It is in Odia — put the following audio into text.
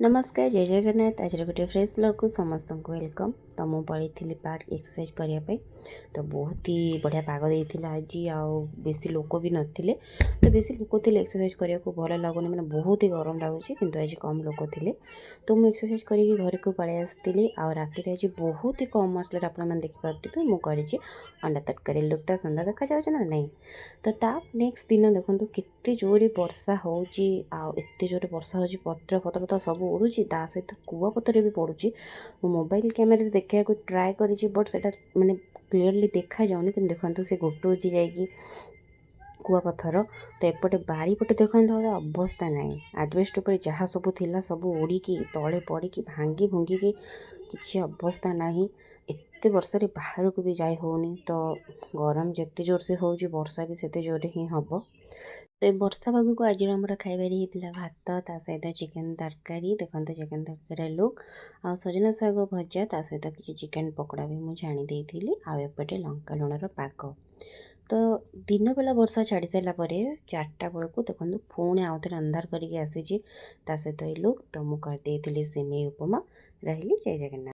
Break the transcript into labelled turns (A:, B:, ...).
A: ନମସ୍କାର, ଜୟ ଜଗନ୍ନାଥ। ଆଜିର ଗୋଟେ ଫ୍ରେଶ୍ ବ୍ଲଗ୍କୁ ସମସ୍ତଙ୍କୁ welcome. ତ ମୁଁ ପଳେଇଥିଲି ପାର୍କ ଏକ୍ସରସାଇଜ୍ କରିବା ପାଇଁ। ତ ବହୁତ ହି ବଢ଼ିଆ ପାଗ ଦେଇଥିଲା ଆଜି ଆଉ ବେଶୀ ଲୋକ ବି ନଥିଲେ। ତ ବେଶୀ ଲୋକ ଥିଲେ ଏକ୍ସରସାଇଜ୍ କରିବାକୁ ଭଲ ଲାଗୁନି, ମାନେ ବହୁତ ହି ଗରମ ଲାଗୁଛି। କିନ୍ତୁ ଆଜି କମ୍ ଲୋକ ଥିଲେ, ତ ମୁଁ ଏକ୍ସରସାଇଜ୍ କରିକି ଘରକୁ ପଳେଇ ଆସିଥିଲି। ଆଉ ରାତିରେ ଆଜି ବହୁତ ହି କମ୍ ମସଲାରେ, ଆପଣମାନେ ଦେଖିପାରୁଥିବେ, ମୁଁ କରିଛି ଅଣ୍ଡା ତରକାରୀ। ଲୁକ୍ଟା ସୁନ୍ଦର ଦେଖାଯାଉଛି ନା ନାହିଁ? ତ ତା ନେକ୍ସଟ ଦିନ ଦେଖନ୍ତୁ କେତେ ଜୋରେ ବର୍ଷା ହେଉଛି। ଆଉ ଏତେ ଜୋରେ ବର୍ଷା ହେଉଛି, ପତ୍ର ଫତ୍ର ତ ସବୁ ଉଡ଼ୁଛି, ତା ସହିତ କୁଆପଥର ବି ପଡ଼ୁଛି। ମୁଁ ମୋବାଇଲ କ୍ୟାମେରାରେ ଦେଖିବାକୁ ଟ୍ରାଏ କରିଛି, ବଟ୍ ସେଇଟା ମାନେ କ୍ଲିଅରଲି ଦେଖାଯାଉନି। କିନ୍ତୁ ଦେଖନ୍ତୁ, ସେ ଗୋଟଉଛି ଯାଇକି କୁଆପଥର। ତ ଏପଟେ ବାରିପଟେ ଦେଖନ୍ତୁ, ଆଉ ଅବସ୍ଥା ନାହିଁ। ଆଡ଼ବେଷ୍ଟ ଉପରେ ଯାହା ସବୁ ଥିଲା, ସବୁ ଉଡ଼ିକି ତଳେ ପଡ଼ିକି ଭାଙ୍ଗି ଭୁଙ୍ଗିକି କିଛି ଅବସ୍ଥା ନାହିଁ। ଏତେ ବର୍ଷାରେ ବାହାରକୁ ବି ଯାଇ ହେଉନି। ତ ଗରମ ଯେତେ ଜୋରସେ ହେଉଛି, ବର୍ଷା ବି ସେତେ ଜୋରରେ ହିଁ ହେବ। ତ ଏ ବର୍ଷା ପାଗକୁ ଆଜିର ଆମର ଖାଇବାରେ ହେଇଥିଲା ଭାତ, ତା ସହିତ ଚିକେନ୍ ତରକାରୀ। ଦେଖନ୍ତୁ ଚିକେନ୍ ତରକାରୀର ଲୁକ୍। ଆଉ ସଜନା ଶାଗ ଭଜା, ତା ସହିତ କିଛି ଚିକେନ୍ ପକୋଡ଼ା ବି ମୁଁ ଛାଣି ଦେଇଥିଲି। ଆଉ ଏପଟେ ଲଙ୍କା ଲୁଣର ପାଗ। ତ ଦିନ ବେଳା ବର୍ଷା ଛାଡ଼ି ସାରିଲା ପରେ 4ଟା ବେଳକୁ ଦେଖନ୍ତୁ ପୁଣି ଆଉଥରେ ଅନ୍ଧାର କରିକି ଆସିଛି, ତା ସହିତ ଏଇ ଲୁକ୍। ତ ମୁଁ କରିଦେଇଥିଲି ସିମେଇ ଉପମା। ରହିଲି, ଜୟ ଜଗନ୍ନାଥ।